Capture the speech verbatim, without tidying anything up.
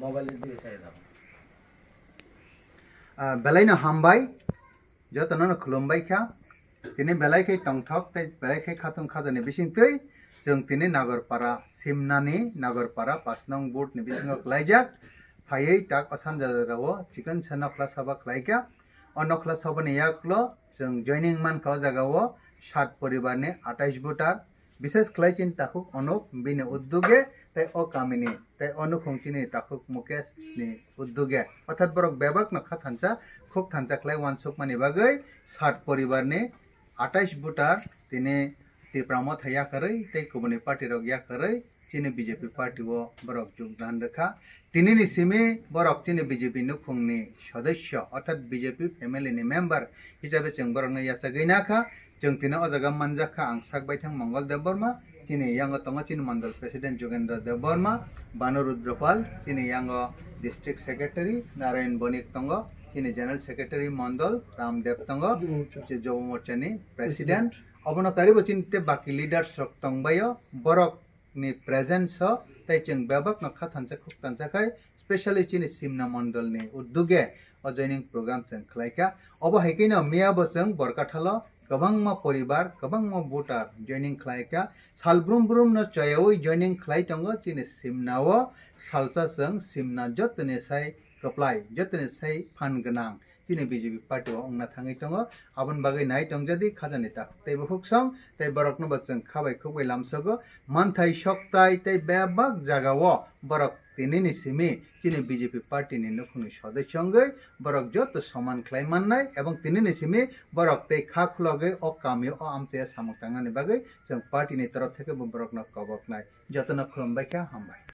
Mobile ni bisayo da. Ah, belai no hambai, joto no khulumbai kha. Tini belai khe tongthok tei belai khe khatung khajani bisingtwi chwng tini Nagarpara Simnani Nagarpara pas nong booth ni bisingo klaijak. Phaiwi tak o sanja jagao chikon sa nokhla saba khlaikha. O nokhla sabani yaklo chwng joining mankha o jagao sat poribarni atais voter, bises khlai chini takhuk Onuk bini udduge tei o kamini tei o nukhung chini takhuk Mukesh ni udduge. Orthat borok bebak no kha thansa, khuk thansa khlai uansukmani bagwi sat poribarni atais voter tini Tipra Motha yakarwi tei kubuni party rok yakarwi chini B J P party o borok jogdan rwkha. Tinini simi borok chini B J P nukhungni sodosyo, orthat B J P family ni member hisabe chwng borokno yachagwi nakha. Chwng tini o jaga manjakha ang sak baithang Mongol Debbarma, chini yango tongo chini mondol president Jogendra Debbarma, Banu Rudropal, chini yango district secretary Narayan Bonik tongo, chini general secretary mondol Ramdev tongo, Jobo Morcha. Jobo Morcha ni president. Obono karibo chini te baki leaders rok tongbaio, borok ni presence o tei chwng bebak no kha thansa khuk thansa khai, specially chini Simna mondol ni udduge o joining program chwng khlaikha. Obo hai khe no miya bo chwng Borkathalo kwbangma poribar, kwbangma voter joining khlaikha. Sal brum brum no choyawi joining khlai tongo chini Simna o, salsa chwng Simna jotoni sai kwplai, jotoni sai phan gwnang chini B J P party o wngna thangwi tongo. Aboni bagwi nai tongjadi khajani takhuk teibo huksong, tei borokno bo chwng kha bai khuk bai lamsogo. Manthai soktai tei bebak jagao borok tinini simi chini B J P party ni nukhungni sodosyo wngwi borok joto soman khlai mannai, ebong tinini simi borok tei kha khulogwi o kamio o amchaya samung tangnani bagwi chwng party ni torof theke bo borokno koboknai. Jotono khulumbai kha, hambai.